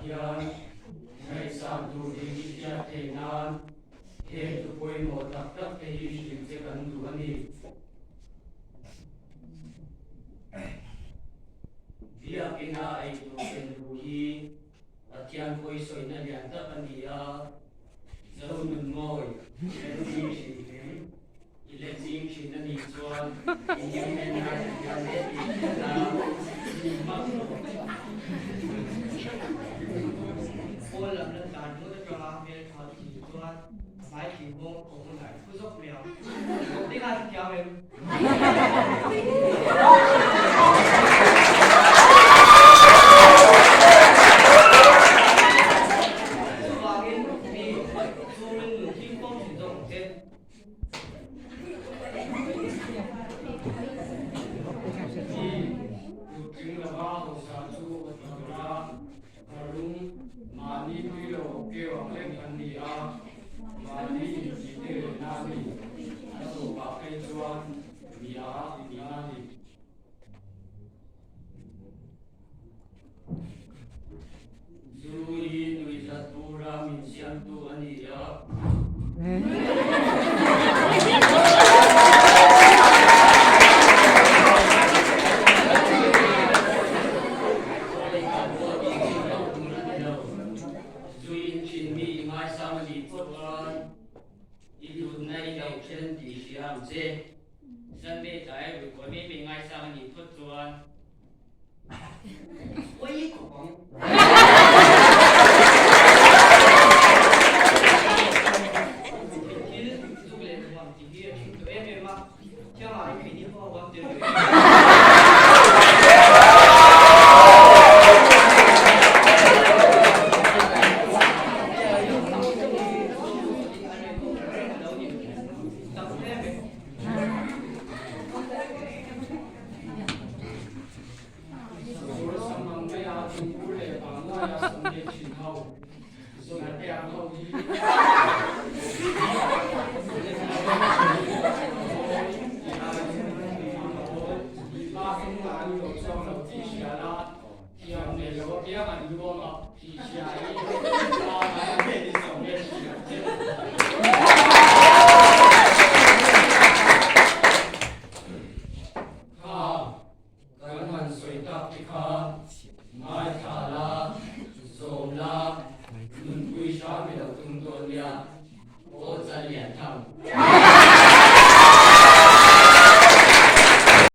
hian ngaihsan tur dik i hriat theih nan heng thu pawimawh tak tak te hi hrilh che kan duh a ni. Biakina eitur ken luh hi Pathian pawisawina lian tak a ni a, Zonunmawi Lengzing hrilh hlim i lengzing thin a nih chuan i hlim en lai a hria hle tih hriat a ni hmak lo. Pawl lam la tlan ringawt atanga hmeltha i tih chuan hmai thing nghawng awm hunah i phu zawk mai ang. Kawp ding a ti thiam em? Chuvangin mi chhungin nun hlim fo thin zawk ang che. Mi puitling lova hausa chu a ti tur a, Tharlung mahni tui lo keu ang lek an ni a, mahni intih te lehna a ni. A tawpah phei chuan mi a tihna a ni. Zu hi nuihzat bura min siamtu a ni a. Zu in thin mi i ngaisang a nih phawt chuan i hlutna i lo then tih hria ang che. Sunday tlai ruihkawi mai mai ngaisang a nih phawt chuan Ui khawp ang. Thil zuk leh nuam tih hi a chhing tawh em em a, thiangah i keini pawh a huam tel ve. Sakawr sam ang maia thingpur leh vanglaia sam leh thin ho, zawna te ang ho hi thiam nei lo apiang an luang a, tih hria hi.